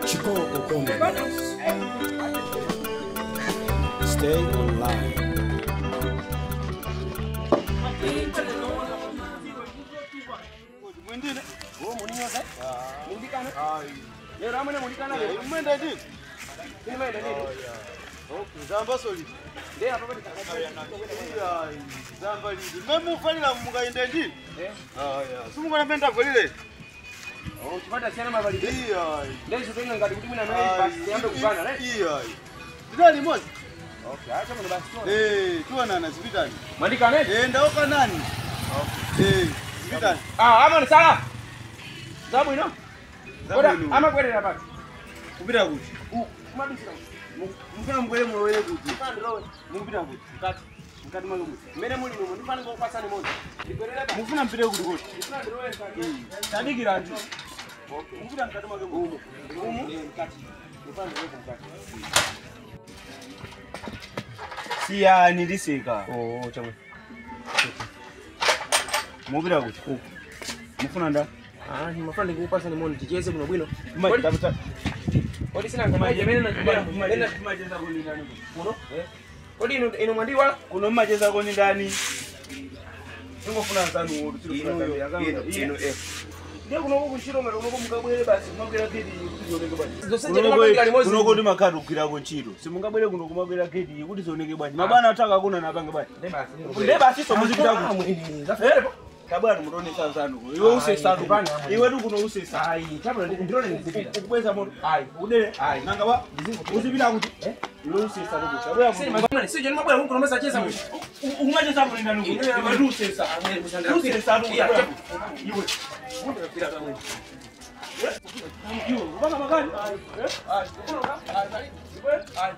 Chikoko Comedies. Stay online. Siyani liseka. Oh, chama. Mubira kuti. Mufuna nda? Ah, mafana ndikupasa ni moni ticheze kuno bwino. Kodi sina ngoma jemene na jemene kumacheza kuni ndani kuno? Eh. Kodi ino mwandiwa kuno macheza kuni ndani? Ingofuna nzanu wodu sino ino eh. Ndiye kuno kuchiro mero kuno mukabwere basi kumabwera gedi kuti zioneke bwanji. Zosanje kumabwera limozi. Kuno kodi makati kugwira kuchiro. Simungabwere kuno kumabwera gedi kuti zioneke bwanji. Mabana ataka kuna napange bwanji. Ndiye basi. Ndiye basi so muzipita kuti. Tabwana mutone sanzu. Iwe usesa tu. Iwe tu kuno usesa. Ai, tabwana ndilole ndizipita. Ukubweza moto. Ai, udere. Ai. Nanga wa uzipita kuti. Eh? Iwe usesa tu. Tabwana. Sisi mabwana, sisi jeni mabwana huko nomesa cheza mwisho. Umacheza kulinda nuko. Iwe tu usesa. Usesa tu. Iwe. Iwe, ubanga magari. Ai. Ai. Ai.